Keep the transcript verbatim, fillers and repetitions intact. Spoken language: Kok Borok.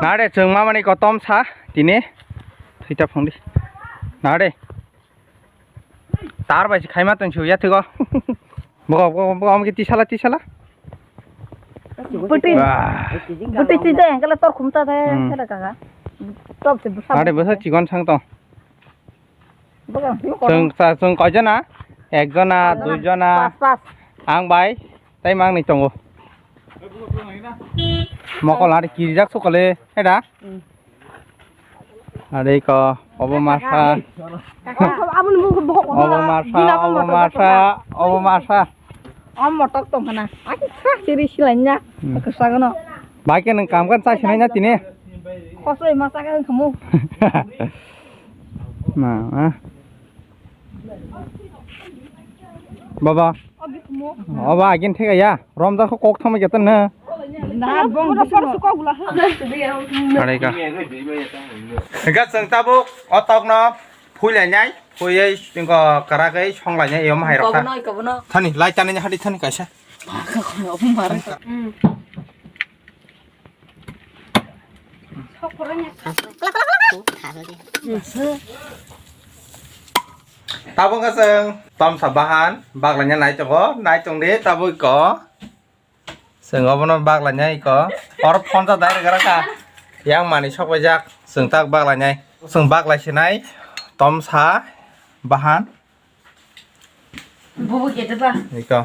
Nare chwng mamani kotom sa tini. Thwita phangdi. Nare. Tar bai se khaima tong su ya thigo. Bogo, bogo, bogo, amke tisala, tisala. Bwtwi, Wah. Bwtwi twi de, kala tor khum ta de, Hmm. kala kaka. Top se bwsa. Are bwsa chikon sang tong. Bogo, bogo. Chwng sa, chwng koi jona? Ek jona, Pas jona. dui jona. Pas, pas. Ang bai, tai mang ni tongo. Mokol are kirijak sokole, heda? Hmm. Are ko, obo masa. Kaka. Obo masa, obo masa, obo masa. Om motok tong khana. Aki sa siri silainya. Hmm. Kwsa gono. Bai ke nang kam kan chai sinai na tini. Khosoi masa kan khamu. Na, ah. Baba. Obi khamu. Oba agin thega ya. Romjak kho kok thangma khe tan na. Na, bong bisingo. Are ka. Hingkha chwng tabuk o tokno phuilainai, phuiwi chwngkho kwrakwi songlainai, yom hai rokha. Kobono, kobono. Thani, lai tanai hadi thani kaisa. Baka kono obo mara. Tabuk khe chwng tomsa bahan baklaina nai tongo, nai tongdi tabuk ko. Chwng obono baklainai ko. Oro phone ta direct gra kha. Yang mani sok paijak. Chwng tak baklainai. Chwng baklai sinai. Tomsa bahan. Bubu gede ba. Iko.